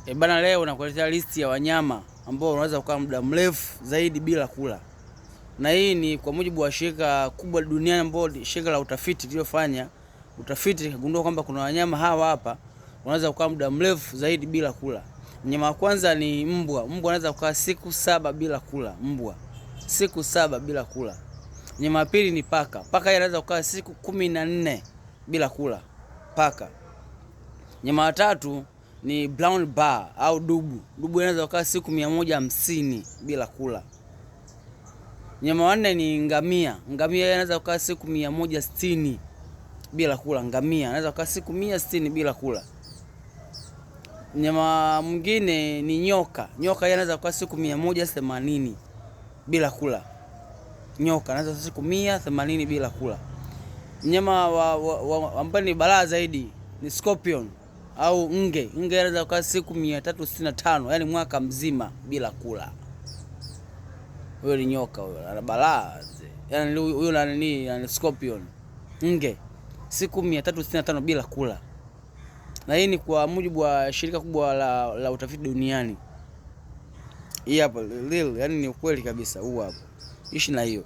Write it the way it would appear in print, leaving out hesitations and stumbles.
E bana, leo nakuletea listi ya wanyama ambao wanaweza kukaa muda mrefu zaidi bila kula, na hii ni kwa mujibu wa shirika kubwa duniani ambao shirika la utafiti lililofanya utafiti likagundua kwamba kuna wanyama hawa hapa wanaweza kukaa muda mrefu zaidi bila kula. Mnyama wa kwanza ni mbwa. Mbwa anaweza kukaa siku 7 bila kula. Mbwa siku 7 bila kula. Mnyama wa pili ni paka. Paka yeye anaweza kukaa siku 14 bila kula. Paka. Mnyama wa tatu ni brown bear au dubu. Dubu anaweza kukaa siku 150 bila kula. Mnyama wa nne ni ngamia. Ngamia yeye anaweza kukaa siku 160 bila kula. Ngamia anaweza kukaa siku 160 bila kula. Mnyama mwingine ni nyoka. Nyoka yeye anaweza kukaa siku 180 bila kula. Nyoka anaweza kukaa siku 180 bila kula. Mnyama ambaye ni balaa zaidi ni scorpion au nge. Nge anaweza kukaa siku 365, yani mwaka mzima bila kula. Huyo ni nyoka huyo, ana balaa. Yaani huyo nani, yani scorpion. Nge siku 365 bila kula. Na hii ni kwa mujibu wa shirika kubwa la utafiti duniani. Hii hapa lil, yani ni ukweli kabisa huu hapa. Ishi na hiyo.